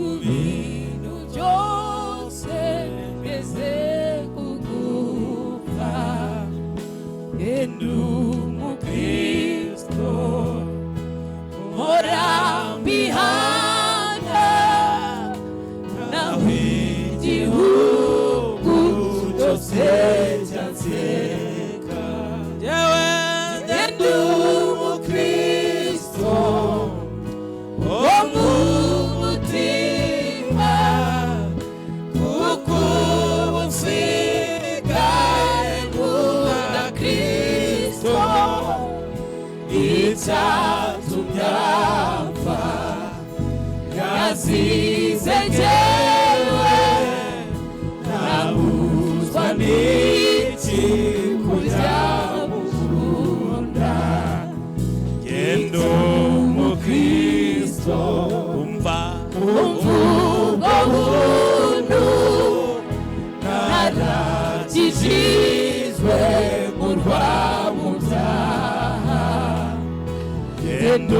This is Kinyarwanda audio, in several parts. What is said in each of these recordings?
Mu bintu byose ngeze kugupfa, ndi umukristo, mpora mbihamya, naho igihugu cyose cyanseka. Yewe. Ndi umukristo wo mu mutima, kuko ubu nsigaye nkunda Kristo, icyatumye apfa yazize jyewe, nabuzwa n'iki kujya mukunda? Genda umukristo, umva. Umva ubwo buntu, narakijijwe nkurwa mu byaha, genda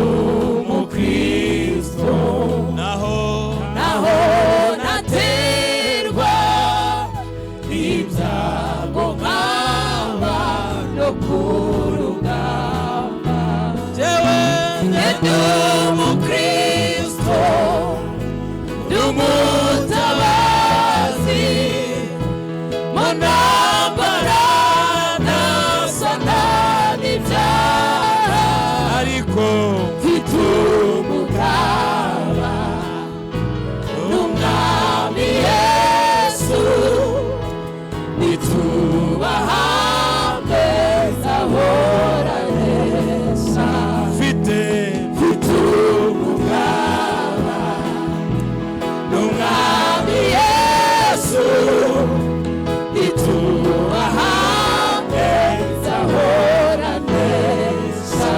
umukristo. Naho Naho naterwa ibyago, nkaba no ku rugamba, Jewe ndi umukristo, ndi umutabazi mu ntambara, nasana n'ibyaha, ariko mfite umugaba n'Umwami Yesu, nituba hamwe nzahora neza. Mfite Mfite umugaba n'Umwami Yesu, nituba hamwe nzahora neza.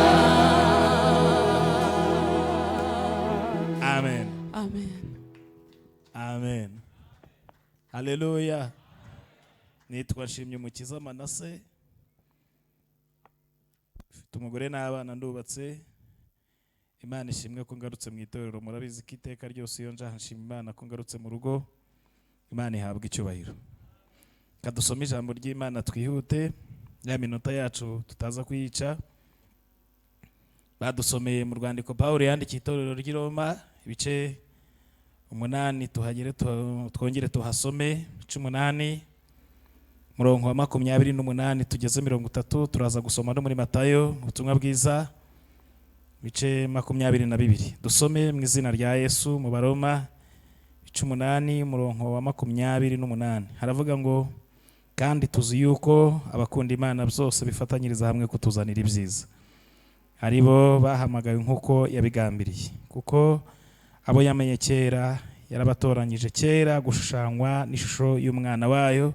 Amen. Amen. Amen, haleluya. Nitwa Nshimyumukiza Manase, mfite umugore n'abana, ndubatse. Imana ishimwe ko ngarutse mu itorero. Murabizi ko iteka ryose iyo njaha nshima Imana ko ngarutse mu rugo. Imana ihabwa icyubahiro. Kadusome ijambo ry'Imana twihute, ya minota yacu tutaza kuyica. Badusomeye mu rwandiko Pawulo yandikiye itorero ry'i Roma, ibice 8. Tuhagere, twongere tuhasome ibice 8, murongo wa 28 tugeze 30. Turaza gusoma no muri Matayo, mu butumwa bwiza, ibice 22. Dusome mu izina rya Yesu. Mu Baroma ibice 8, umurongo wa 28, haravuga ngo: "Kandi tuzi yuko abakunda Imana byose bifatanyiriza hamwe kutuzanira ibyiza, ari bo bahamagawe nk'uko yabigambiriye. Kuko abo yamenye kera, yarabatoranyije kera gushushanywa n'ishusho y'umwana wayo,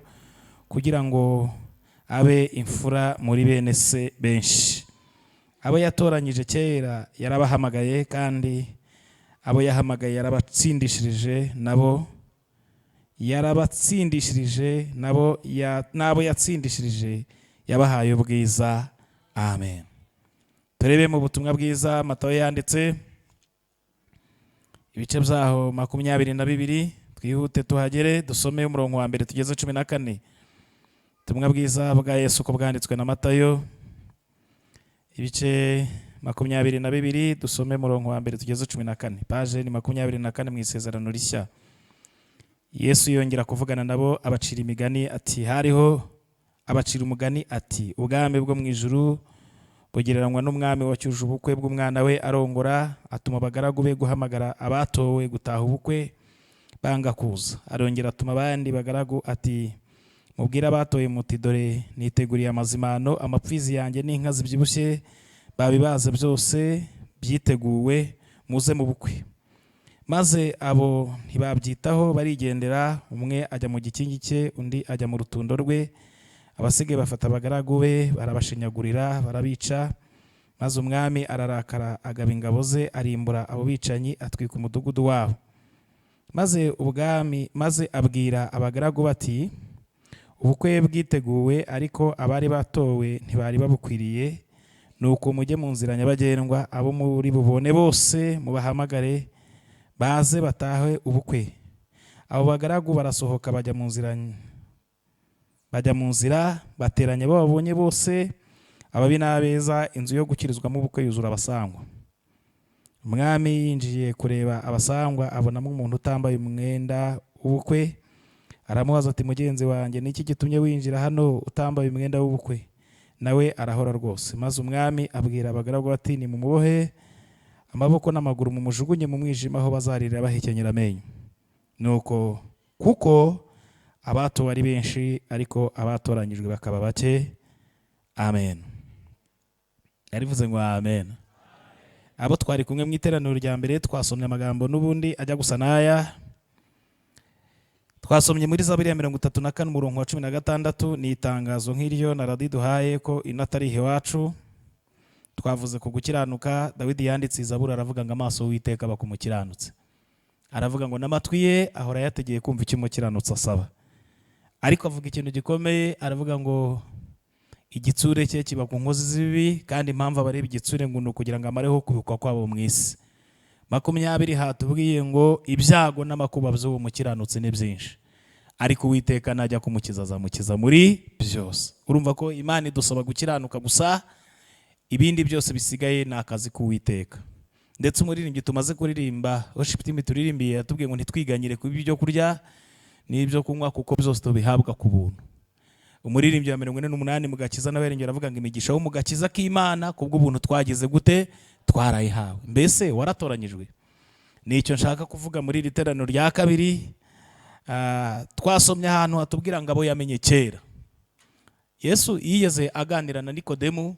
kugira ngo abe imfura muri bene se benshi. Abo yatoranyije kera yarabahamagaye, kandi abo yahamagaye yarabatsindishirije nabo, n'abo yatsindishirije yabahaye ubwiza." Amen. Turebe mu butumwa bwiza Matayo yanditse, ibice byaho 22. Twihute tuhagere, dusome umurongo wa 1 tugeze 14. Ubutumwa bwiza bwa Yesu uko bwanditswe na Matayo, ibice 22, dusome umurongo wa 1 tugeze 14. Page ni 24 mu Isezerano Rishya. Yesu yongera kuvugana nabo, abacira imigani ati hariho abacira umugani ati: "Ubwami bwo mu ijuru bugereranywa n'umwami wacyuje ubukwe bw'umwana we arongora. Atuma abagaragu be guhamagara abatowe gutaha ubukwe, banga kuza. Arongera atuma abandi bagaragu ati: 'Mubwire abatoye muti: Dore niteguriye amazimano, amapfizi yanjye n'inka zibyibushye babibaze, byose byiteguwe, muze mu bukwe.' Maze abo ntibabyitaho, barigendera, umwe ajya mu gikingi cye, undi ajya mu rutundo rwe. Abasigaye bafata abagaragu be, barabashinyagurira, barabica. Maze umwami ararakara, agaba ingabo ze, arimbura abo bicanyi, atwika umudugudu wabo. Maze abwira abagaragu bati: Ubukwe bwiteguwe, ariko abari batowe ntibari babukwiriye. Nuko mujye mu nzira nyabagendwa, abo muri bubone bose mubahamagare." Baze batahe ubukwe. Abo bagaragu barasohoka bajya mu nzira, bateranya abo babonye bose, ababi n'abeza. Inzu yo gukirizwamo ubukwe yuzura abasangwa. Umwami yinjiye kureba abasangwa, abonamo umuntu utambaye umwenda w'ubukwe. Aramubaza ati: "Mugenzi wanjye, niki gitumye winjira hano utambaye umwenda w'ubukwe?" Nawe arahora rwose. Maze umwami abwira abagaragu ati: "Nimumubohe amaboko n'amaguru, mumujugunye mu mwijima, aho bazarira bahekenyera amenyo." Nuko kuko abatowe ari benshi, ariko abatoranyijwe bakaba bake. Amen. Yarivuze ngo amen. Abo twari kumwe mu iteraniro rya mbere, twasomye amagambo n'ubundi ajya gusa n'aya twasomye muri Zaburi ya 34, umurongo wa 16. Ni itangazo nk'iryo na radi duhaye ko ino atari iwacu. Twavuze ku gukiranuka. Dawidi yanditse Zaburi, aravuga ngo amaso y'Uwiteka aba ku mukiranutsi. Aravuga ngo n'amatwi ye ahora yategeye kumva icyo umukiranutsi asaba. Ariko avuga ikintu gikomeye, aravuga ngo igitsure cye kiba ku nkozi z'ibibi, kandi impamvu abareba igitsure ngo ni ukugira ngo amareho kubikwa kwabo mu isi. 20 hatubwiye ngo ibyago n'amakuba by'uwo mukiranutsi ni byinshi, ariko Uwiteka najya kumukiza azamukiza muri byose. Urumva ko Imana idusaba gukiranuka gusa, ibindi byose bisigaye ni akazi k'Uwiteka. Ndetse umuririmbyi tumaze kuririmba, worship team turirimbiye, yatubwiye ngo ntitwiganyire ku ibyo kurya n'ibyo kunywa, kuko byose tubihabwa ku buntu. Umuririmbyi wa 48 mu gakiza nawe yarengera, aravuga ngo imigisha wo mu gakiza k'Imana kubw'ubuntu twagize gute? Twarayihawe. Mbese waratoranyijwe? Nicyo nshaka kuvuga muri iri teraniro rya kabiri. Twasomye ahantu hatubwira ngo abo yamenye kera. Yesu yigeze aganira na Nikodemu,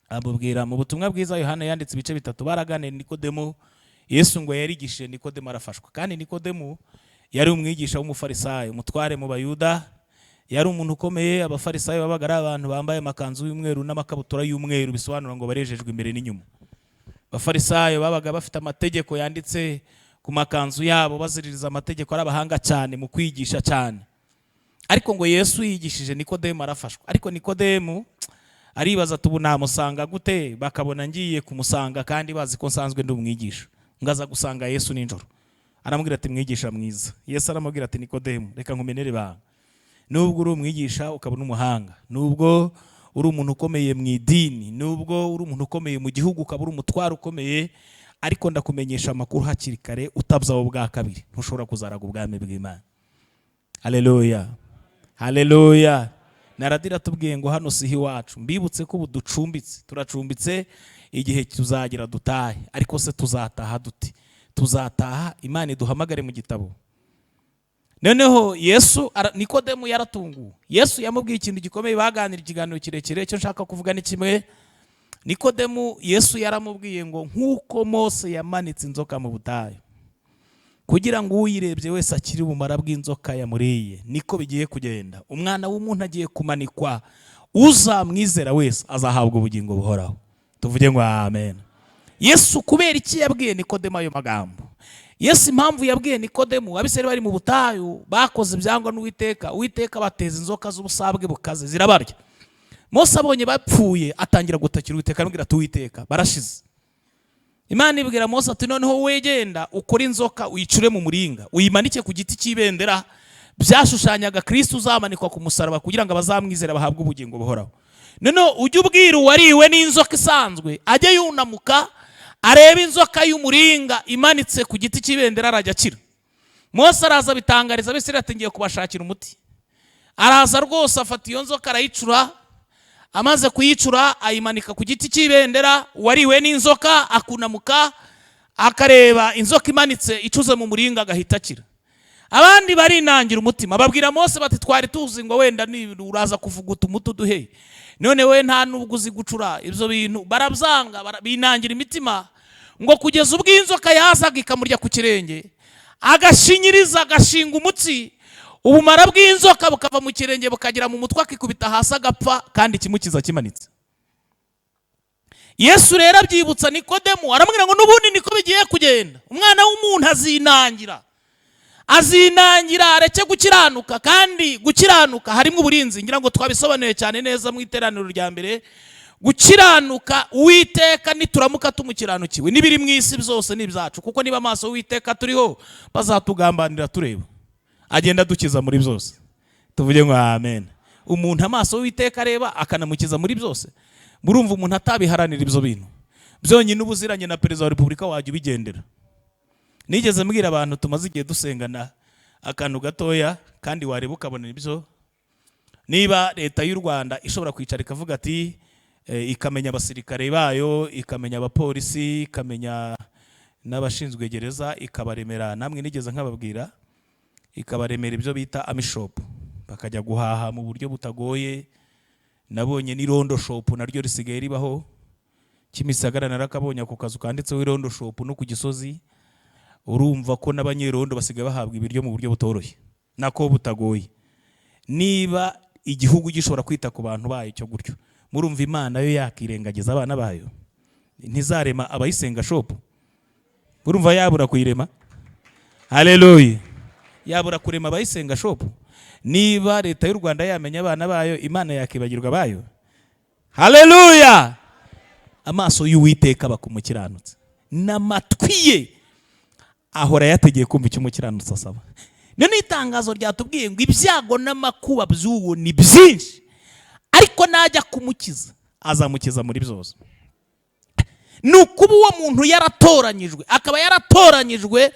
amubwira mu butumwa bwiza Yohana yanditse ibice 3, baraganira Nikodemu. Yesu ngo yarigishije Nikodemu, arafashwa. Kandi Nikodemu yari umwigisha w'umufarisayo, umutware mu Bayuda, yari umuntu ukomeye. Abafarisayo babaga ari abantu bambaye amakanzu y'umweru n'amakabutura y'umweru, bisobanura ngo barejejwe imbere n'inyuma. Abafarisayo babaga bafite amategeko yanditse ku makanzu yabo, baziririza amategeko, ari abahanga cyane mu kwigisha cyane. Ariko ngo Yesu yigishije Nikodemu, arafashwa. Ariko Nikodemu aribaza ati: "Ubu namusanga gute, bakabona ngiye kumusanga kandi bazi ko nsanzwe ndi umwigisha?" Ngaza gusanga Yesu nijoro, aramubwira ati: "Mwigisha mwiza." Yesu aramubwira ati: "Nikodemu, reka nkumenere ibanga. Nubwo uri umwigisha ukaba n'umuhanga, nubwo uri umuntu ukomeye mu idini, nubwo uri umuntu ukomeye mu gihugu, ukaba uri umutwaro ukomeye, ariko ndakumenyesha amakuru hakiri kare: utabyawe ubwa kabiri ntushobora kuzaraga ubwami bw'Imana." Haleluya, haleluya! Naradira tubwiye ngo hano siho iwacu. Mbibutse ko ubu ducumbitse, turacumbitse, igihe tuzagira dutahe. Ariko se tuzataha dute? Tuzataha Imana iduhamagare mu gitabo. Noneho Yesu Nikodemu yaratunguwe. Yesu yamubwiye ikintu gikomeye, baganira ikiganiro kirekire. Icyo nshaka kuvuga ni kimwe. Nikodemu, Yesu yaramubwiye ngo nk'uko Mose yamanitse inzoka mu butayu kugira ngo uyirebye wese akire ubumara bw'inzoka yamuriye, niko bigiye kugenda. Umwana w'umuntu agiye kumanikwa, uzamwizera wese azahabwa ubugingo buhoraho. Tuvuge ngo amen. Yesu kubera iki yabwiye Nikodemu ayo magambo? Yesu impamvu yabwiye Nikodemu, Abisirayeli bari mu butayu bakoze ibyangwa n'Uwiteka, Uwiteka bateza inzoka z'ubusabwe bukaze, zirabarya. Mose abonye bapfuye, atangira gutakira Uwiteka, aramubwira ati: "Uwiteka, barashize." Imana ibwira Mose ati: "Noneho wegenda ukore inzoka, uyicure mu muringa, uyimanike ku giti cy'ibendera." Byashushanyaga Kristo uzamanikwa ku musaraba kugira ngo abazamwizera bahabwe ubugingo buhoraho. "Noneho ujye ubwira uwariwe n'inzoka isanzwe ajye yunamuka arebe inzoka y'umuringa imanitse ku giti cy'ibendera, arajya akira." Mose araza abitangariza Abisirayeli ati: "Ngiye kubashakira umuti." Araza rwose, afata iyo nzoka arayicura. Amaze kuyicura, ayimanika ku giti cy'ibendera. Uwariwe n'inzoka akunamuka akareba inzoka imanitse icuze mu muringa, agahita akira. Abandi barinangira umutima, babwira Mose bati: "Twari tuzi ngo wenda uraza kuvuguta umuti uduhe, none we nta nubwo uzi gucura ibyo bintu." Barabyanga, binangira imitima, ngo kugeza ubwo inzoka yazaga ikamurya ku kirenge, agashinyiriza, agashinga umutsi, ubumara bw'inzoka bukava mu kirenge bukagera mu mutwe, akikubita hasi agapfa, kandi ikimukiza kimanitse. Yesu rero abyibutsa Nikodemu, aramubwira ngo n'ubundi niko bigiye kugenda. Umwana w'umuntu azinangira, azinangira areke gukiranuka. Kandi gukiranuka harimo uburinzi. Ngira ngo twabisobanuye cyane neza mu iteraniro rya mbere. Gukiranuka Uwiteka, nituramuka tumukiranukiwe, n'ibiri mu isi byose ni ibyacu, kuko niba amaso y'Uwiteka turiho, bazatugambanira tureba. Agenda adukiza muri byose. Tuvuge ngo amen. Umuntu amaso y'Uwiteka areba akanamukiza muri byose, murumva umuntu atabiharanira ibyo bintu byonyine? Ubuziranye na Perezida wa Repubulika, wajya ubigendera. Nigeze mbwira abantu tumaze igihe dusengana akantu gatoya, kandi wareba ukabona ibyo. Niba Leta y'u Rwanda ishobora kwicara ikavuga ati ikamenya abasirikare bayo, ikamenya abapolisi, ikamenya n'abashinzwe gereza, ikabaremera, namwe nigeze nkababwira, ikabaremera ibyo bita army shop, bakajya guhaha mu buryo butagoye. Nabonye n'irondo shop naryo risigaye ribaho. Kimisagara narakabonye ako kazu kanditseho irondo shop, no ku Gisozi. Urumva ko n'abanyerondo basigaye bahabwa ibiryo mu buryo butoroshye, nako butagoye. Niba igihugu gishobora kwita ku bantu bayo cyo gutyo, murumva Imana yo yakirengagiza abana bayo? Ntizarema abayisenga shop? Murumva yabura kuyirema? Haleluya! Yabura kurema abayisenga shop? Niba Leta y'u Rwanda yamenya abana bayo, Imana yakibagirwa abayo? Haleluya! Amaso y'Uwiteka aba ku mukiranutsi, n'amatwi ye ahora yategeye kumva icyo umukiranutsi asaba. None itangazo ryatubwiye ngo ibyago n'amakuba by'uwo ni byinshi, ariko najya kumukiza azamukiza muri byose. Ni ukuba uwo muntu yaratoranyijwe, akaba yaratoranyijwe,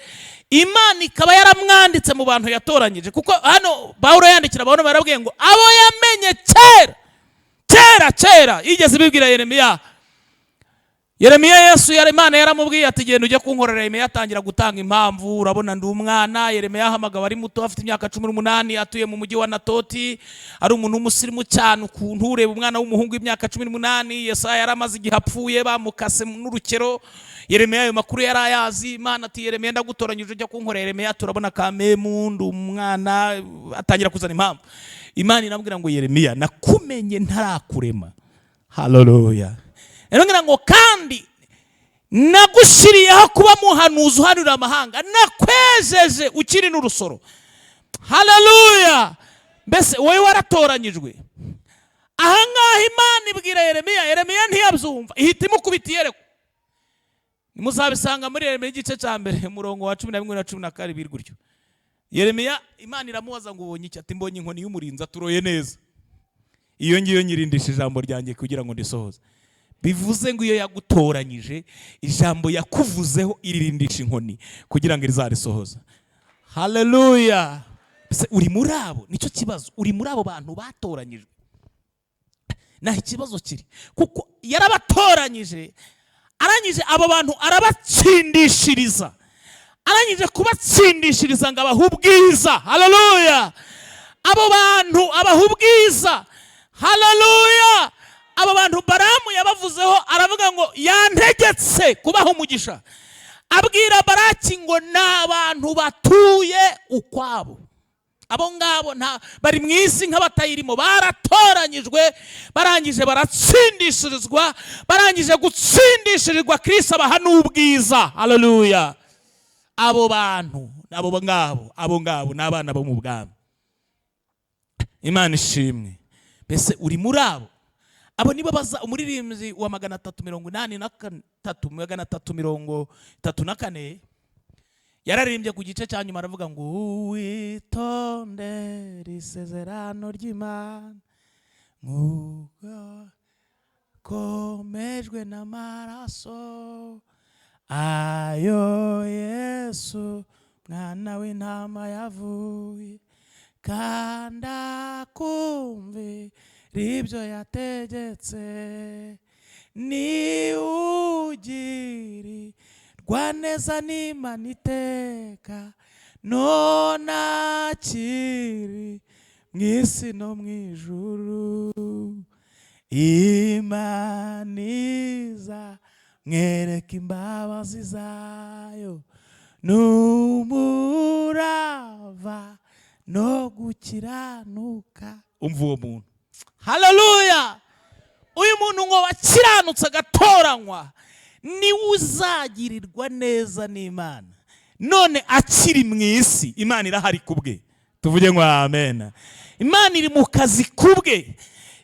Imana ikaba yaramwanditse mu bantu yatoranyije, kuko hano Pawulo yandikira abantu barabwiye ngo abo yamenye kera kera kera. Yigeze ibibwira Yeremiya. Yeremiya, Yesu yari, Imana yaramubwiye ati: "Genda ujye kunkorera." Yeremiya atangira gutanga impamvu: "Urabona ndi umwana." Yeremiya ahamagawe ari muto, afite imyaka 18, atuye mu mujyi wa Natoti, ari umuntu w'umusirimu cyane. Ukuntu ureba umwana w'umuhungu w'imyaka 18! Yesaya yari amaze igihe apfuye, bamukase n'urukero. Yeremiya ayo makuru yari ayazi. Imana ati: "Yeremiya, ndagutoranyije, ujya kunkorera." Yeremiya: "Turabona kamemu, ndi umwana." Atangira kuzana impamvu. Imana inamubwira ngo: "Yeremiya, nakumenye ntarakurema." Haleluya! Iramubwira ngo: "Kandi nagushyiriyeho kuba muhanuzi uhanurira amahanga, nakwejeje ukiri n'urusoro." Haleluya! Mbese wowe waratoranyijwe? Ahangaha Imana ibwira Yeremiya, Yeremiya ntiyabyumva, ihita imukubita iyerekwa. Muzabisanga muri Yeremiya igice cya mbere, umurongo wa 11 na 12 gutyo. Yeremiya, Imana iramubaza ngo: "Ubonye iki?" Ati: "Mbonye inkoni y'umurinzi." Aturoye neza, iyo ngiyo nyirindisha ijambo ryanjye kugira ngo ndisohoze. Bivuze ngo iyo yagutoranyije, ijambo yakuvuzeho iririndisha inkoni kugira ngo rizarisohoze. Haleluya! Ese uri muri abo? Nicyo kibazo. Uri muri abo bantu batoranyijwe? Naho ikibazo kiri, kuko yarabatoranyije, arangije abo bantu arabatsindishiriza, arangije kubatsindishiriza ngo abahe ubwiza. Haleluya! Abo bantu abaha ubwiza. Haleluya! Abo bantu Baramu yabavuzeho, aravuga ngo yantegetse kubaha umugisha. Abwira Baraki ngo ni abantu batuye ukwabo. Abo ngabo nta bari mu isi nk'abatayirimo, baratoranyijwe, barangije baratsindishirizwa, barangije gutsindishirizwa, Kristo abaha n'ubwiza. Haleluya! Abo bantu, abo ngabo, abo ngabo ni abana bo mu bwami. Imana ishimwe. Mbese uri muri abo? Abo nibo baza. Umuririmbyi wa 383, 334 yararirimbye ku gice cya nyuma, aravuga ngo: "Witondere isezerano ry'Imana nk'uko komejwe n'amaraso ayo Yesu mwana w'intama yavuye, kandi akumvira ibyo yategetse, ni ugirirwa neza n'Imana iteka, none akiri mu isi no mu ijuru. Imana iza mwereka imbabazi zayo n'umurava no gukiranuka." Umva uwo muntu! Haleluya! Uyu muntu ngo wakiranutse agatoranywa, niwe uzagirirwa neza n'Imana none akiri mu isi. Imana irahari ku bwe. Tuvuge ngo amen. Imana iri mu kazi ku bwe.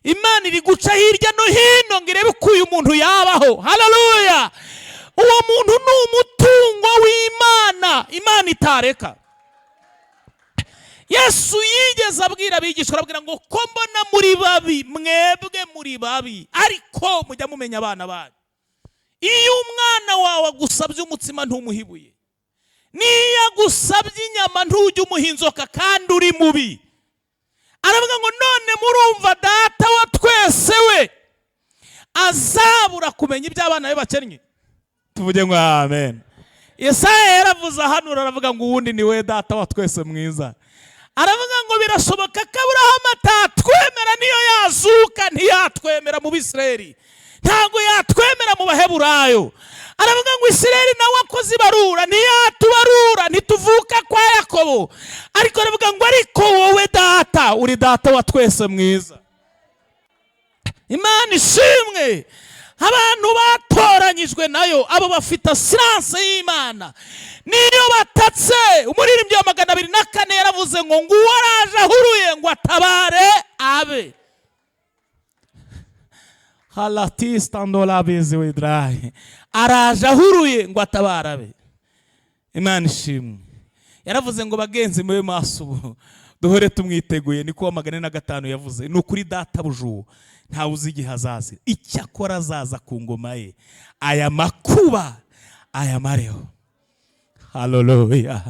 Imana iri guca hirya no hino ngo irebe uko uyu muntu yabaho. Haleluya! Uwo muntu ni umutungo w'Imana, Imana itareka. Yesu yigeze abwira abigishwa, arabwira ngo: "Ko mbona muri babi, mwebwe muri babi, ariko mujya mumenya abana banyu. Iyo umwana wawe agusabye umutsima ntumuhibuye, niyo agusabye inyama ntujye umuha inzoka, kandi uri mubi." Aravuga ngo: "None murumva Data wa twese we azabura kumenya ibyo abana be bakennye?" Tuvuge ngo amen. Yesaya yaravuze, ahanura, aravuga ngo: "Uwundi ni we Data wa twese mwiza." Aravuga ngo: "Birashoboka ko Aburahamu atatwemera, niyo yazuka ntiyatwemera mu Bisirayeli, ntabwo yatwemera mu Baheburayo." Aravuga ngo: "Isirayeli nawe akoze ibarura ntiyatubarura, ntituvuka kwa Yakobo." Ariko aravuga ngo: "Ariko wowe Data uri Data wa twese mwiza." Imana ishimwe. Abantu batoranyijwe nayo, abo bafite assurance y'Imana niyo batatse. Umuririmbyi wa 204 yaravuze ngo: "Nguwo araje ahuruye ngo atabare abe halatistandolabiziwidrayi." Araje ahuruye ngo atabare abe. Imana ishimwe. Yaravuze ngo: "Bagenzi, mube maso ubu duhore tumwiteguye." Niko wa 405 yavuze. Ni ukuri, databuja uwo ntawe uzi igihe azazira, icyakora azaza ku ngoma ye, aya makuba ayamareho. Haleluya,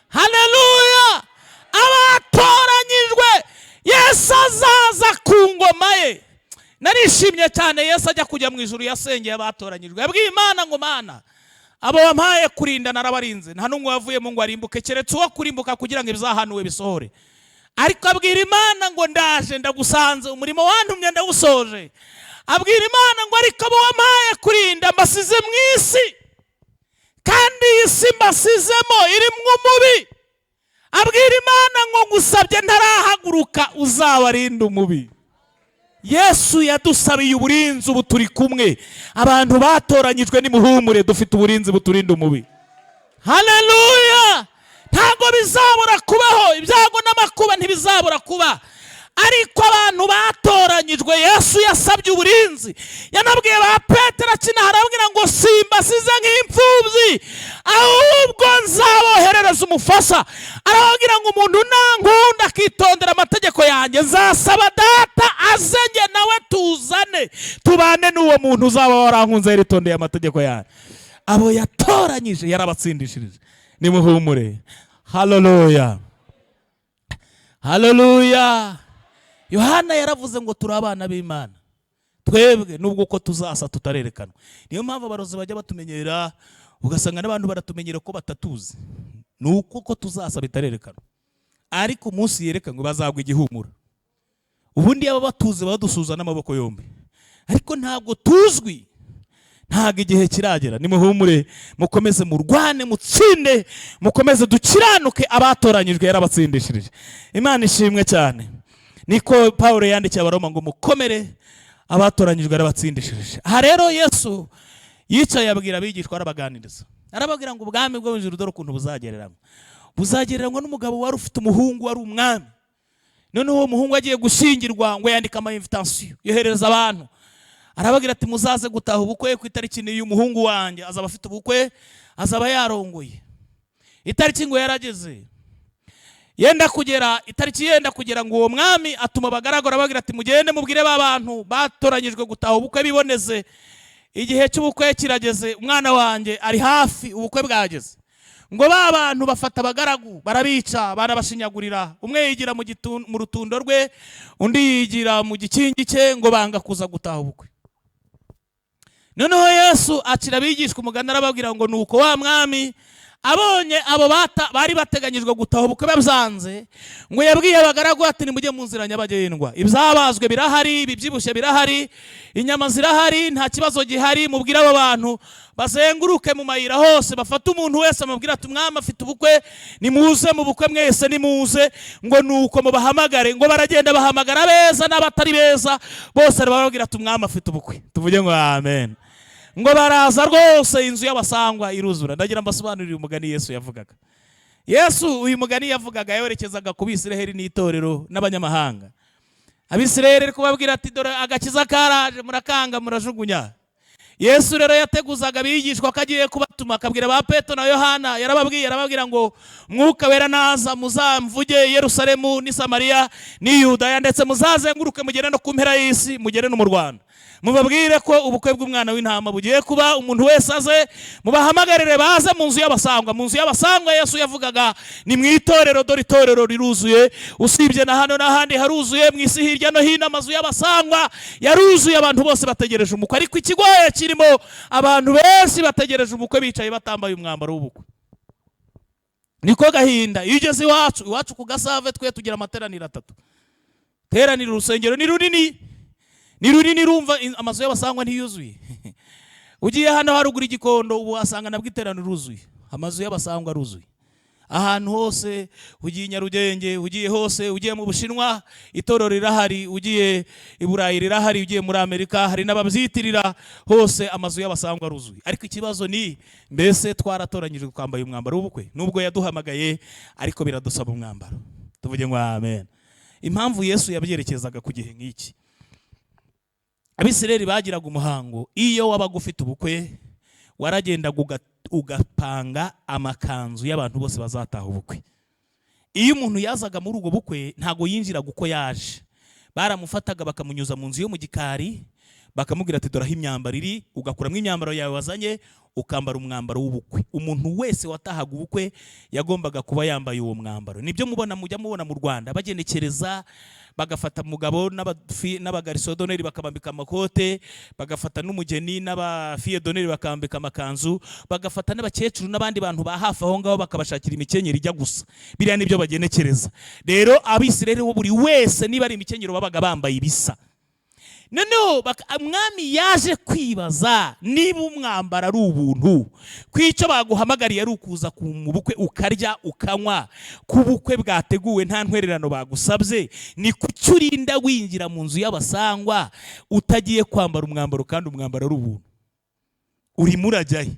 haleluya! Abatoranyijwe, Yesu azaza ku ngoma ye. Narishimye cyane. Yesu ajya kujya mu ijuru yasengeye abatoranyijwe. Yabwiye Imana ngo: "Mana, abo wampaye kurinda narabarinze, nta n'umwe wavuyemo ngo arimbuke, keretse uwo kurimbuka kugira ngo ibizahanuwe bisohore." Ariko abwira Imana ngo: "Ndaje, ndagusanze, umurimo wantumye ndawusoje." Abwira Imana ngo: "Ariko abo wampaye kurinda mbasize mu isi, kandi iyi si mbasizemo irimo umubi." Abwira Imana ngo: "Ngusabye ntarahaguruka, uzabarinde umubi." Yesu yadusabiye uburinzi, ubu turi kumwe. Abantu batoranyijwe, nimuhumure, dufite uburinzi buturinda umubi. Haleluya! Ntabwo bizabura kubaho, ibyago n'amakuba ntibizabura kuba, ariko abantu batoranyijwe Yesu yasabye uburinzi. Yanabwiye ba Petero akina, arababwira ngo: "Simbasize nk'imfubyi, ahubwo nzaboherereza umufasha." Arababwira ngo: "Umuntu nankunda akitondera amategeko yanjye, nzasaba Data aze njye nawe tuzane tubane n'uwo muntu uzaba warankunze yaritondeye amategeko yanjye." Abo yatoranyije yarabatsindishirije, nimuhumure. Haleluya, haleluya! Yohana yaravuze ngo: "Turi abana b'Imana twebwe, nubwo uko tuzasa tutarerekanwa." Niyo mpamvu abarozi bajya batumenyera, ugasanga n'abantu baratumenyera ko batatuzi, ni uko uko tuzasa bitarerekanwa. Ariko umunsi yerekanwe bazagwa igihumura. Ubundi yaba batuzi badusuza n'amaboko yombi, ariko ntabwo tuzwi, ntabwo igihe kiragera. Nimuhumure, mukomeze murwane, mutsinde, mukomeze dukiranuke. Abatoranyijwe yarabatsindishirije. Imana ishimwe cyane. Niko Paul yandikiye Abaroma ngo: "Mukomere, abatoranyijwe yarabatsindishirije." Aha rero Yesu yicaye abwira abigishwa, arabaganiriza, arababwira ngo: "Ubwami bwo mu ijuru dore ukuntu buzagereranywa. Buzagereranywa n'umugabo wari ufite umuhungu wari umwami. Noneho uwo muhungu agiye gushyingirwa, ngo yandika ama invitation, yohereza abantu, arababwira ati: 'Muzaze gutaha ubukwe ku itariki niyo, umuhungu wanjye azaba afite ubukwe, azaba yarongoye.' Itariki ngo yarageze, yenda kugera, itariki yenda kugera, ngo uwo mwami atuma abagaragu, arababwira ati: 'Mugende mubwire ba bantu batoranyijwe gutaha ubukwe biboneze, igihe cy'ubukwe kirageze, umwana wanjye ari hafi, ubukwe bwageze.' Ngo ba bantu bafata abagaragu barabica, barabashinyagurira. Umwe yigira mu rutundo rwe, undi yigira mu gikingi cye, ngo banga kuza gutaha ubukwe." Noneho Yesu acira abigishwa umugani, arababwira ngo: "Nuko wa mwami abonye abo bari bateganyijwe gutaha ubukwe babyanze, ngo yabwiye abagaragu ati: 'Nimujye mu nzira nyabagendwa, ibyabazwe birahari, ibibyibushye birahari, inyama zirahari, nta kibazo gihari. Mubwire abo bantu bazenguruke mu mayira hose, bafate umuntu wese, amubwire ati: Umwami afite ubukwe, nimuze mu bukwe mwese, nimuze.' Ngo nuko mubahamagare." Ngo baragenda bahamagara beza n'abatari beza bose, barababwira ati: 'Umwami afite ubukwe.'" Tuvuge ngo amen. Ngo baraza rwose, inzu y'abasangwa iruzura. Ndagira mbasobanurire umugani Yesu yavugaga. Yesu uyu mugani yavugaga yerekezaga ku Bisiraheli n'itorero n'abanyamahanga. Abisirayeli ari kubabwira ati dore agakiza karaje, murakanga, murajugunya. Yesu rero yateguzaga abigishwa ko agiye kubatuma, akabwira ba Petero na Yohana. Yarababwiye, arababwira ngo Mwuka Wera naza muzamvuge i Yerusalemu n'i Samariya n'i Yudaya, ndetse muzazenguruke mugere no ku mpera y'isi, mugere no mu Rwanda, mubabwire ko ubukwe bw'Umwana w'Intama bugiye kuba, umuntu wese aze, mubahamagarire baze mu nzu y'abasangwa. Mu nzu y'abasangwa Yesu yavugaga ni mu itorero. Dore itorero riruzuye, usibye na hano n'ahandi haruzuye mu isi hirya no hino. Amazu y'abasangwa yaruzuye, abantu bose bategereje umukwe. Ariko ikigoye kirimo, abantu benshi bategereje umukwe bicaye batambaye umwambaro w'ubukwe. Niko gahinda. Iyo ugeze iwacu, iwacu ku Gasave, twe tugira amateraniro atatu. Teraniro, urusengero ni runini, ni runini. Rumva amazu y'abasangwa ntiyuzuye. Ugiye hano haruguru Igikondo, ubu wasanga nabwo iteraniro ruzuye, amazu y'abasangwa aruzuye ahantu hose. Ugiye i Nyarugenge, ugiye hose, ugiye mu Bushinwa, itorero rirahari, ugiye i Burayi rirahari, ugiye muri Amerika hari n'ababyitirira, hose amazu y'abasangwa aruzuye. Ariko ikibazo ni mbese twaratoranyijwe, twambaye umwambaro w'ubukwe? Nubwo yaduhamagaye, ariko biradusaba umwambaro. Tuvuge ngo amen. Impamvu Yesu yabyerekezaga ku gihe nk'iki, Abisirayeli bagiraga umuhango: iyo wabaga ufite ubukwe, waragendaga ugapanga amakanzu y'abantu bose bazataha ubukwe. Iyo umuntu yazaga muri ubwo bukwe, ntabwo yinjiraga uko yaje. Baramufataga bakamunyuza mu nzu yo mu gikari, bakamubwira ati dore aho imyambaro iri, ugakuramo imyambaro yawe wazanye, ukambara umwambaro w'ubukwe. Umuntu wese watahaga ubukwe yagombaga kuba yambaye uwo mwambaro. Nibyo mubona, mujya mubona mu Rwanda bagenekereza, bagafata umugabo n'aba garçon d'honneur bakabambika amakote, bagafata n'umugeni n'aba fille d'honneur bakambika amakanzu, bagafata n'abakecuru n'abandi bantu ba hafi aho ngaho bakabashakira imikenyero ijya gusa. Biriya nibyo bagenekereza. Rero Abisirayeli bo, buri wese niba ari imikenyero babaga bambaye ibisa. Noneho umwami yaje kwibaza niba umwambaro ari ubuntu, ko icyo baguhamagariye ari ukuza mu bukwe ukarya ukanywa, ku bukwe bwateguwe nta ntwererano bagusabye, ni kuki urinda winjira mu nzu y'abasangwa utagiye kwambara umwambaro kandi umwambaro ari ubuntu? Urimo urajyahe?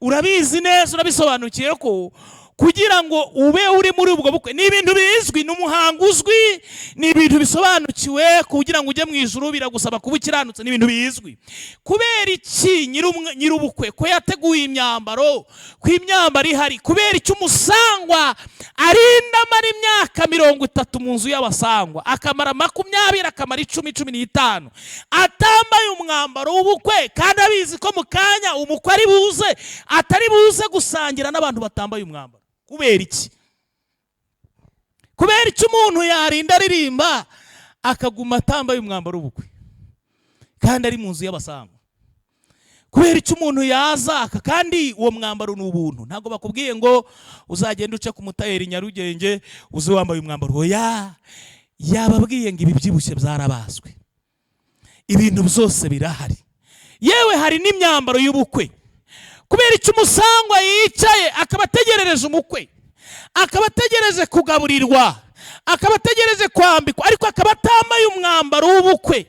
Urabizi neza, urabisobanukiye ko kugira ngo ube uri muri ubwo bukwe ni ibintu bizwi, ni umuhango uzwi, ni ibintu bisobanukiwe. Kugira ngo ujye mu ijuru biragusaba kuba ukiranutse, ni ibintu bizwi. Kubera iki nyir'ubukwe ko yateguye imyambaro, ko imyambaro ihari, kubera iki umusangwa arinda amara imyaka 30 mu nzu y'abasangwa, akamara 20, akamara 10, 15, atambaye umwambaro w'ubukwe, kandi abizi ko mu kanya umukwe ari buze, atari buze gusangira n'abantu batambaye umwambaro? Kubera iki? Kubera iki umuntu yarinda aririmba akaguma atambaye umwambaro w'ubukwe kandi ari mu nzu y'abasangwa? Kubera icyo umuntu yaza kandi uwo mwambaro ni ubuntu? Ntabwo bakubwiye ngo uzagende uce ku mutayeri Nyarugenge uze wambaye umwambaro. Oya, yababwiye ngo ibi byibushye byarabazwe, ibintu byose birahari, yewe hari n'imyambaro y'ubukwe. Kubera icyo umusangwa yicaye akaba ategerereje umukwe, akaba ategereje kugaburirwa, akaba ategereje kwambikwa, ariko akaba atambaye umwambaro w'ubukwe?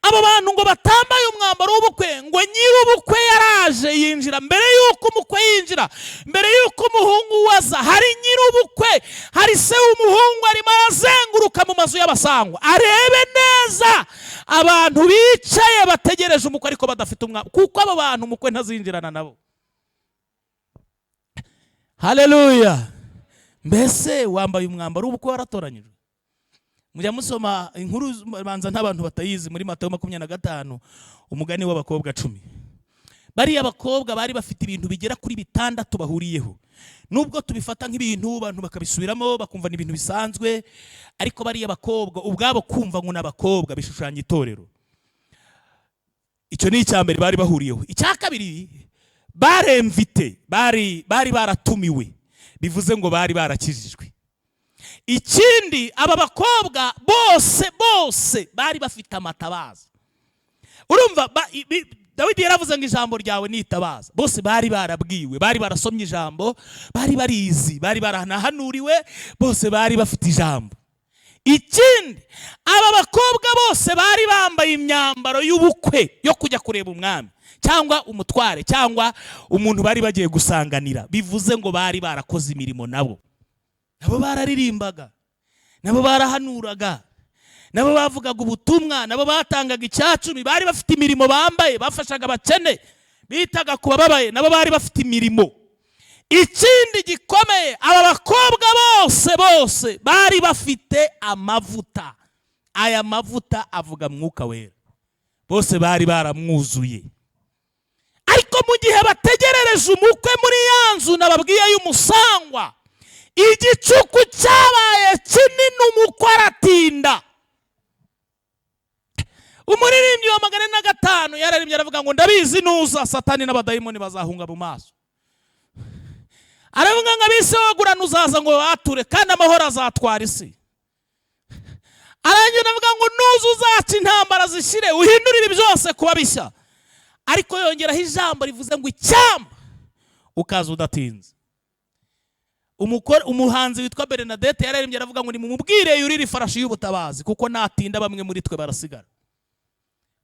Abo bantu ngo batambaye umwambaro w'ubukwe, ngo nyir'ubukwe yaraje yinjira mbere y'uko umukwe yinjira, mbere y'uko umuhungu waza. Hari nyir'ubukwe, hari se w'umuhungu, arimo arazenguruka mu mazu y'abasangwa arebe neza abantu bicaye bategereje umukwe ariko badafite umwambaro, kuko abo bantu umukwe ntazinjirana nabo. Haleluya! Mbese wambaye umwambaro w'ubukwe? Waratoranyijwe? Mujya musoma inkuru, banza n'abantu batayizi, muri Matayo 25, umugani w'abakobwa 10. Bariya bakobwa bari bafite ibintu bigera kuri bitandatu bahuriyeho. Nubwo tubifata nk'ibintu abantu bakabisubiramo bakumva ni ibintu bisanzwe, ariko bariya bakobwa ubwabo, kumva ngo ni abakobwa bishushanya itorero. Icyo ni icya mbere bari bahuriyeho. Icya kabiri, baremvite, bari baratumiwe, bivuze ngo bari barakijijwe. Ikindi, aba bakobwa bose bose bari bafite amatabaza. Urumva Dawidi yaravuze ngo ijambo ryawe ni itabaza. Bose bari barabwiwe, bari barasomye ijambo, bari barizi, bari baranahanuriwe, bose bari bafite ijambo. Ikindi, aba bakobwa bose bari bambaye imyambaro y'ubukwe yo kujya kureba umwami cyangwa umutware cyangwa umuntu bari bagiye gusanganira, bivuze ngo bari barakoze imirimo nabo. Nabo bararirimbaga, nabo barahanuraga, nabo bari barakoze imirimo. Nabo bavugaga ubutumwa, nabo batangaga icyacumi, bari bafite imirimo bambaye, bafashaga abakene, bitaga ku bababaye, nabo bari bafite imirimo. Ikindi gikomeye, aba bakobwa bose bose bari bafite amavuta. Aya mavuta avuga Mwuka Wera. Bose bari baramwuzuye. Ariko mu gihe bategerereje umukwe muri ya nzu nababwiye y'umusangwa, igicuku cyabaye kinini, umukwe aratinda. Umuririmbyi wa 405 yararimbye, aravuga ngo: "Ndabizi nuza, Satani n'abadayimoni bazahunga mu maso." Aravuga ngo: "Ab'isi wagurana uzaza ngo bature, kandi amahoro azatwara isi." Arangira avuga ngo: "Nuza uzaca intambara zishyire, uhindure ibi byose kuba bishya." Ariko yongeraho ijambo rivuze ngo: "Icyampa ukaza udatinze." Umuhanzi witwa Bernadette yararimbye, aravuga ngo: "Nimumubwire yurire ifarashi y'ubutabazi, kuko natinda bamwe muri twe barasigara."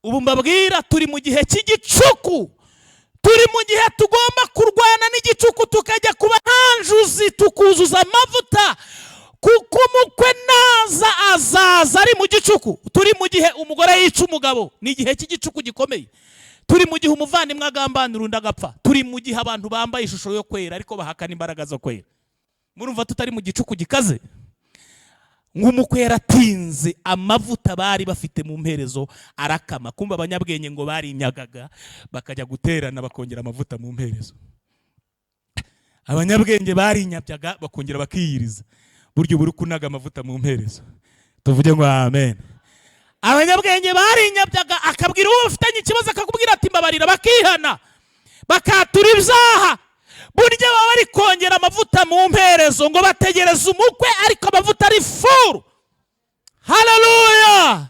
Ubu mbabwira, turi mu gihe cy'igicuku, turi mu gihe tugomba kurwana n'igicuku, tukajya kuba ntanjuzi, tukuzuza amavuta, kuko umukwe naza azaza ari mu gicuku. Turi mu gihe umugore yica umugabo, ni igihe cy'igicuku gikomeye. Turi mu gihe umuvandimwe agambanira undi agapfa. Turi mu gihe abantu bambaye ishusho yo kwera ariko bahakana imbaraga zo kwera. Murumva tutari mu gicuku gikaze? Nk'umukwe yaratinze, amavuta bari bafite mu mperezo arakama. Kumva abanyabwenge ngo barinyagaga, bakajya guterana, bakongera amavuta mu mperezo. Abanyabwenge barinyabyaga, bakongera bakiyiriza. Burya uba uri kunaga amavuta mu mperezo. Tuvuge ngo amen. Abanyabwenge barinyabyaga, akabwira uwo bafitanye ikibazo, akakubwira ati: "Mbabarira." Bakihana, bakatura ibyaha. Burya baba bari kongera amavuta mu mperezo, ngo bategereze umukwe ariko amavuta ari full. Haleluya!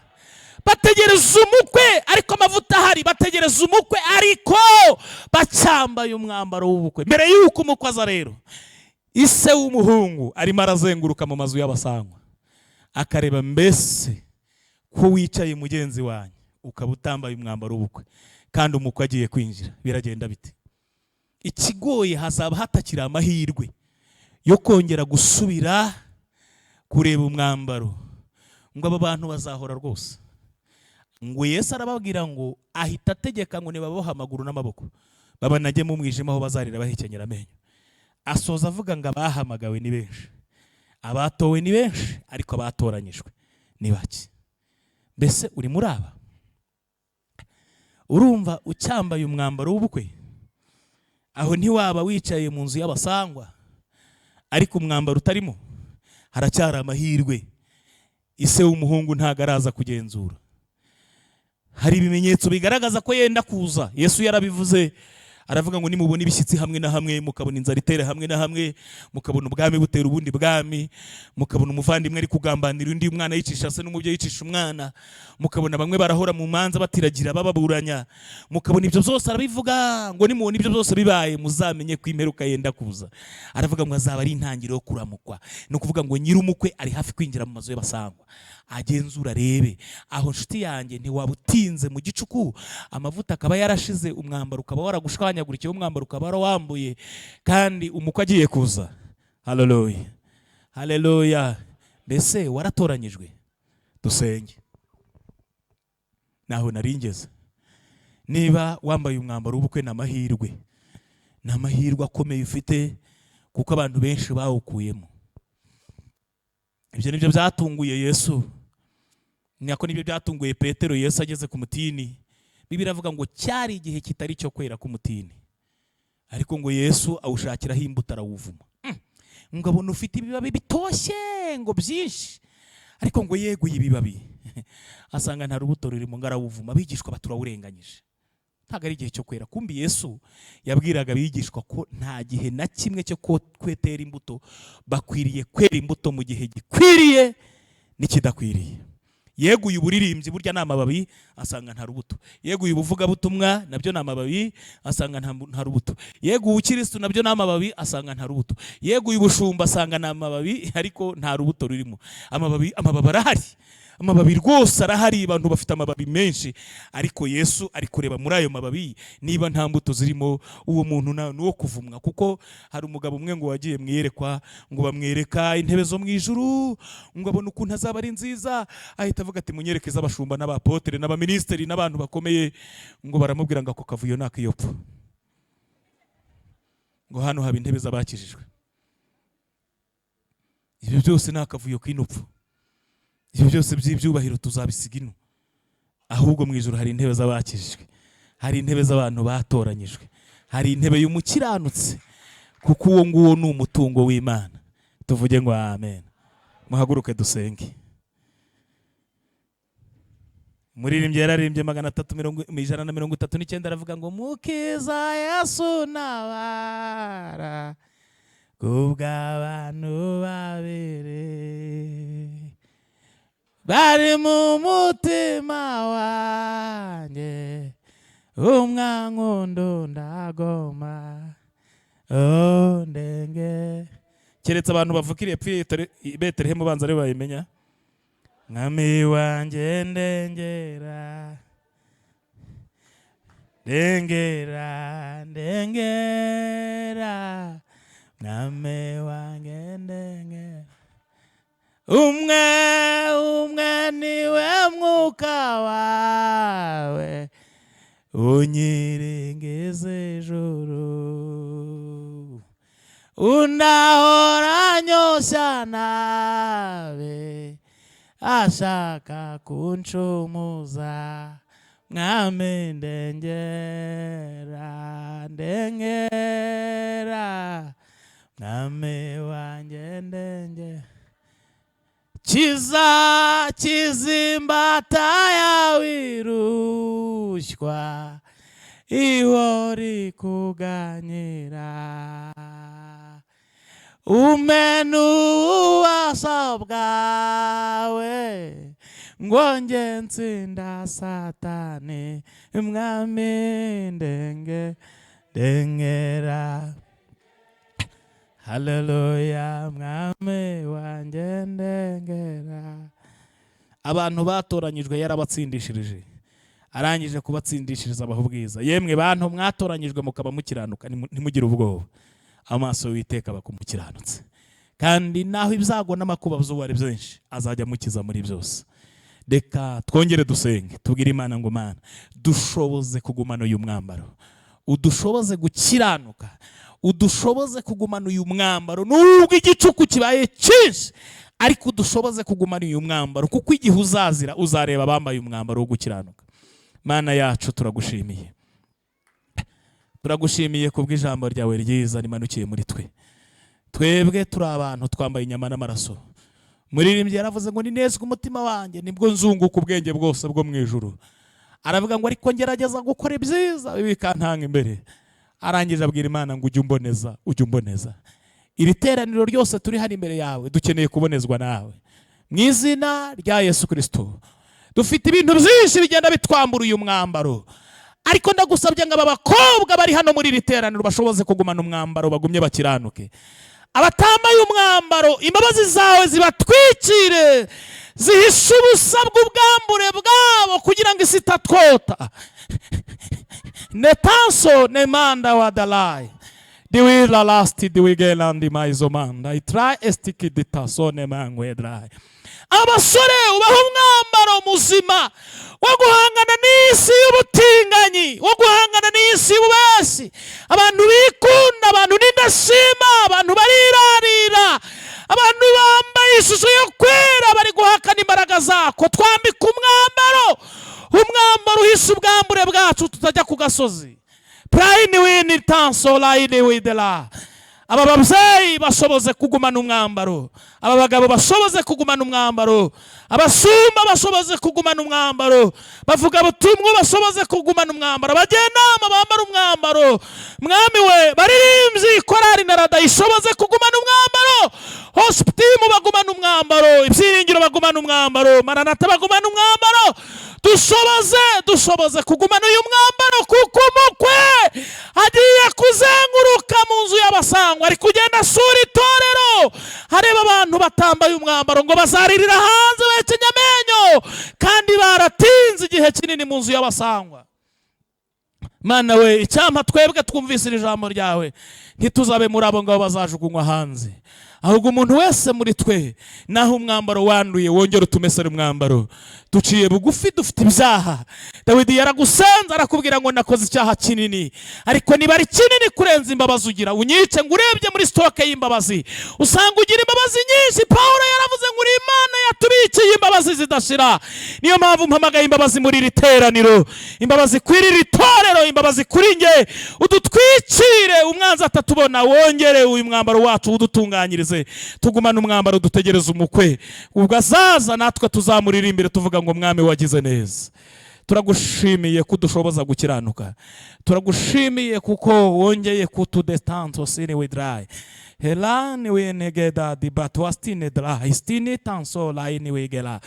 Bategereza umukwe ariko amavuta ahari, bategereza umukwe ariko bacyambaye umwambaro w'ubukwe. Mbere y'uko umukwe aza rero, ise w'umuhungu arimo arazenguruka mu mazu y'abasangwa, akareba: mbese ko wicaye mugenzi wanjye ukaba utambaye umwambaro w'ubukwe, kandi umukwe agiye kwinjira, biragenda bite? Ikigoye, hazaba hatakiri amahirwe yo kongera gusubira kureba umwambaro. Ngo aba bantu bazahora rwose. Ngo Yesu arababwira, ngo ahita ategeka ngo nibabohe amaguru n'amaboko, babanage mu mwijima aho bazarira bahekenyera amenyo. Asoza avuga ngo: "Abahamagawe ni benshi, abatowe ni benshi, ariko abatoranyijwe ni bake." Mbese uri muri aba? Urumva ucyambaye umwambaro w'ubukwe? Aho ntiwaba wicaye mu nzu y'abasangwa ariko umwambaro utarimo? Haracyari amahirwe. Ise w'umuhungu ntabwo araza kugenzura. Hari ibimenyetso bigaragaza ko yenda kuza. Yesu yarabivuze, aravuga ngo: "Nimubona ibishyitsi hamwe na hamwe, mukabona inzara itera hamwe na hamwe, mukabona ubwami butera ubundi bwami, mukabona umuvandimwe ari kugambanira undi, umwana yicisha se n'umubyeyi yicisha umwana, mukabona bamwe barahora mu manza batiragira bababuranya, mukabona ibyo byose." Arabivuga ngo: "Nimubona ibyo byose bibaye, muzamenye ko imperuka yenda kuza." Aravuga ngo azaba ari intangiriro yo kuramukwa. Ni ukuvuga ngo nyir'umukwe ari hafi kwinjira mu mazu y'abasangwa, agenzura arebe. Aho, nshuti yanjye, ntiwaba utinze mu gicuku, amavuta akaba yarashize, umwambaro ukaba waragushwanyagurikiye, umwambaro ukaba warawambuye, kandi umukwe agiye kuza? Haleluya, haleluya! Mbese waratoranyijwe? Dusenge. Naho nari ngeze. Niba wambaye umwambaro w'ubukwe, ni amahirwe, ni amahirwe akomeye ufite, kuko abantu benshi bawukuyemo. Ibyo nibyo byatunguye Yesu, nako nibyo byatunguye Petero. Yesu ageze ku mutini, Bibiliya iravuga ngo cyari igihe kitari cyo kwera k'umutini, ariko ngo Yesu awushakiraho imbuto, arawuvuma. Ngo abona ufite ibibabi bitoshye, ngo byinshi, ariko ngo yeguye ibibabi asanga nta rubuto rurimo, ngo arawuvuma. Abigishwa baturawurenganyije, ntabwo ari igihe cyo kwera. Kumbi Yesu yabwiraga abigishwa ko nta gihe na kimwe cyo kwetera imbuto. Bakwiriye kwera imbuto mu gihe gikwiriye n'ikidakwiriye. Yeguye uburirimbyi, burya ni amababi, asanga nta rubuto. Yeguye ubuvugabutumwa, nabyo ni amababi, asanga nta rubuto. Yeguye ubukirisitu, nabyo ni amababi, asanga nta rubuto. Yeguye ubushumba, asanga ni amababi ariko nta rubuto rurimo. Amababi, amababi arahari. Amababi rwose arahari, abantu bafite amababi menshi, ariko Yesu ari kureba muri ayo mababi niba nta mbuto zirimo. Uwo muntu ni uwo kuvumwa. Kuko hari umugabo umwe ngo wagiye mu iyerekwa, ngo bamwereka intebe zo mu ijuru, ngo abone ukuntu azaba ari nziza. Ahita avuga ati: "Munyereke iz'abashumba n'abapotere n'abaminisitiri n'abantu bakomeye." Ngo baramubwira ngo ako kavuyo ni ak'iyopfu, ngo hano haba intebe z'abakijijwe. Ibyo byose ni akavuyo k'inopfu. Ibyo byose by'ibyubahiro tuzabisiga ino. Ahubwo mu ijuru hari intebe z'abakijijwe, hari intebe z'abantu batoranyijwe, hari intebe y'umukiranutsi, kuko uwo nguwo ni umutungo w'Imana. Tuvuge ngo amen. Muhaguruke dusenge. Umuririmbyi yararimbye 339, aravuga ngo: "Mukiza Yesu, ntabara kubw'abantu babiri bari mu mutima wanjye, umwankundo ndagoma, oh, ndenge." Keretse abantu bavukiriye epfo i Betelehemu, banza aribo bayimenya. Mwami wanjye, ndengera, ndengera, ndengera, mwami wanjye, ndengera. Umwe, umwe niwe mwuka wawe unyiringiza ijuru, undahora nyoshya nabi ashaka kuncumuza. Mwami, ndengera, ndengera, mwami wanjye, ndengera. Kiza, kizimbata yawe irushywa ihora ikuganyira, umena ububasha bwawe ngo nge nsinda Satani. Mwami, ndenge, ndengera, haleluya, mwami wanjye, ndengera. Abantu batoranyijwe yarabatsindishirije. Arangije kubatsindishiriza, abaha ubwiza. Yemwe bantu mwatoranyijwe mukaba mukiranuka, ntimugire ubwoba. Amaso y'Uwiteka aba ku mukiranutsi, kandi naho ibyago n'amakuba by'ubu ari byinshi, azajya amukiza muri byose. Reka twongere dusenge, tubwire Imana ngo: "Mana, dushoboze kugumana uyu mwambaro, udushoboze gukiranuka, udushoboze kugumana uyu mwambaro nubwo igicuku kibaye cyinshi, ariko udushoboze kugumana uyu mwambaro, kuko igihe uzazira uzareba abambaye umwambaro wo gukiranuka." Mana yacu, turagushimiye, turagushimiye kubw'ijambo ryawe ryiza rimanukiye muri twe. Twebwe turi abantu twambaye inyama n'amaraso. Muririmbyi yaravuze ngo: "Ninezwe umutima wanjye, nibwo nzunguka ubwenge bwose bwo mu ijuru." Aravuga ngo: "Ariko ngerageza gukora ibyiza, bibi bikantanga imbere." Arangije abwira Imana ngo: "Ujye umboneza, ujye umboneza." Iri teraniro ryose turi hano imbere yawe, dukeneye kubonezwa nawe mu izina rya Yesu Kirisito. Dufite ibintu byinshi bigenda bitwambura uyu mwambaro, ariko ndagusabye ngo aba bakobwa bari hano muri iri teraniro bashoboze kugumana umwambaro, bagumye bakiranuke. Abatambaye umwambaro, imbabazi zawe zibatwikire, zihishe ubusa bw'ubwambure bwabo, kugira ngo isi itatwota. Netanso nemanda wadalai diwila lasti diwigelandi maizomanda itrai estikiditaso nemangwedrai. Abasore ubaha umwambaro muzima wo guhangana n'isi y'ubutinganyi, wo guhangana n'isi y'ububeshyi. Abantu bikunda, abantu n'indashima, abantu barirarira, abantu bambaye ishusho yo kwera bari guhakana imbaraga zako. Twambika umwambaro, umwambaro uhishe ubwambure bwacu, tutajya ku gasozi. Prayini wini tanso layini widela. Aba babyeyi bashoboze kugumana umwambaro, aba bagabo bashoboze kugumana umwambaro, abashumba bashoboze kugumana umwambaro, bavuga butumwa bashoboze kugumana umwambaro, abajyanama bambara umwambaro. Mwami we, baririmbyi, korari na rada ishoboze kugumana umwambaro. Hosipitimu bagumana umwambaro, Ibyiringiro bagumana umwambaro, Maranata bagumana umwambaro. Dushoboze, dushoboze kugumana uyu mwambaro, kuko umukwe agiye kuzenguruka mu nzu y'abasangwa, ari kugenda asura itorero, areba abantu batambaye umwambaro ngo bazaririra hanze bahekenya amenyo, kandi baratinze igihe kinini mu nzu y'abasangwa. Mana we, icyampa twebwe twumvise iri jambo ryawe, ntituzabe muri abo ngabo bazajugunywa hanze, ahubwo umuntu wese muri twe, naho umwambaro wanduye, wongere utumesere umwambaro. Duciye bugufi, dufite ibyaha. Dawidi yaragusenze, arakubwira ngo: "Nakoze icyaha kinini, ariko niba ari kinini kurenza imbabazi ugira, unyice." Ngo urebye muri stock y'imbabazi, usanga ugira imbabazi nyinshi. Pawulo yaravuze ngo uri Imana yatubikiye imbabazi zidashira. Niyo mpamvu mpamagaye imbabazi muri iri teraniro, imbabazi kuri iri torero, imbabazi kuri nge. Udutwikire umwanzi atatubona, wongere uyu mwambaro wacu udutunganyirize, tugumane umwambaro, dutegereze umukwe. Ubwo azaza, natwe tuzamuririmbire tuvuga ngo: "Mwami, wagize neza." Turagushimiye ko udushoboza gukiranuka. Turagushimiye kuko wongeye kutudestanto sini widrai helani winegeda dibatwastine dra istini tanso laini wigela.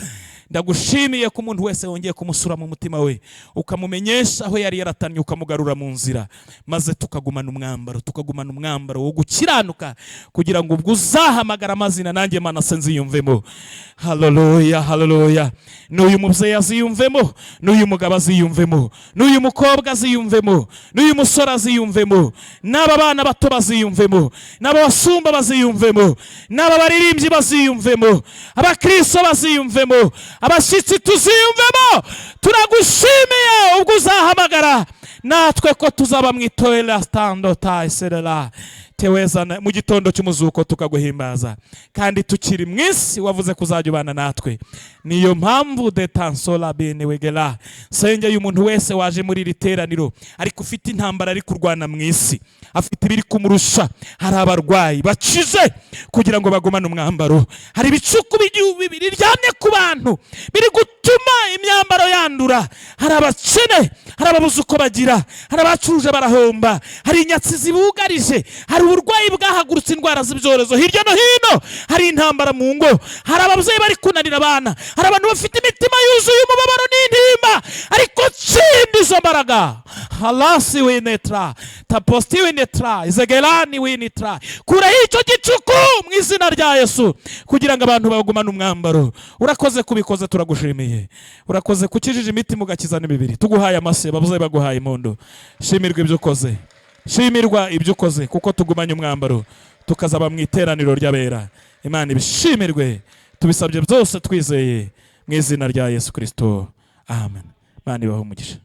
Ndagushimiye ko umuntu wese wongeye kumusura mu mutima we, ukamumenyesha aho yari yaratannye, ukamugarura mu nzira, maze tukagumana umwambaro, tukagumana umwambaro wo gukiranuka, kugira ngo ubwo uzahamagara amazina, nanjye Manase nziyumvemo. Haleluya, haleluya! N'uyu mubyeyi aziyumvemo, n'uyu mugabo aziyumvemo, n'uyu mukobwa aziyumvemo, n'uyu musore aziyumvemo, n'aba bana bato baziyumvemo, n'aba basumba baziyumvemo, n'aba baririmbyi baziyumvemo, abakristo baziyumvemo, abashyitsi tuziyumvemo. Turagushimiye ubwo uzahamagara, natwe ko tuzaba mu itorero stando tayiserera teweza mu gitondo cy'umuzuko, tukaguhimbaza. Kandi tukiri mu isi, wavuze kuzajya ubana natwe. Niyo mpamvu detansola bene wegera sengeye umuntu wese waje muri iri teraniro, ariko ufite intambara ari kurwana mu isi, afite ibiri kumurusha. Hari abarwayi bakize kugira ngo bagumane umwambaro. Hari ibicuku by'igihugu biryamye ku bantu biri gutuma imyambaro yandura. Hari abakene, hari ababuze uko bagira, hari abacuruje barahomba, hari inyatsi zibugarije, hari uburwayi bwahagurutse, indwara z'ibyorezo hirya no hino, hari intambara mu ngo, hari ababyeyi bari kunanira abana, hari abantu bafite imitima yuzuye umubabaro n'intimba. Ariko tsinda izo mbaraga. Halasi winetra taposti winetra izegerani winitra, kuraho icyo gicuku mu izina rya Yesu, kugira ngo abantu bagumane umwambaro. Urakoze kubikoze, turagushimiye. Urakoze kukijije imitima, ugakiza n'imibiri. Tuguhaye amase, babuze baguhaye impundu. Shimirwa ibyo ukoze, shimirwa ibyo ukoze, kuko tugumanye umwambaro, tukazaba mu iteraniro ry'abera. Imana ibishimirwe. Tubisabye byose twizeye mu izina rya Yesu Kirisito, amen. Imana ibahe umugisha.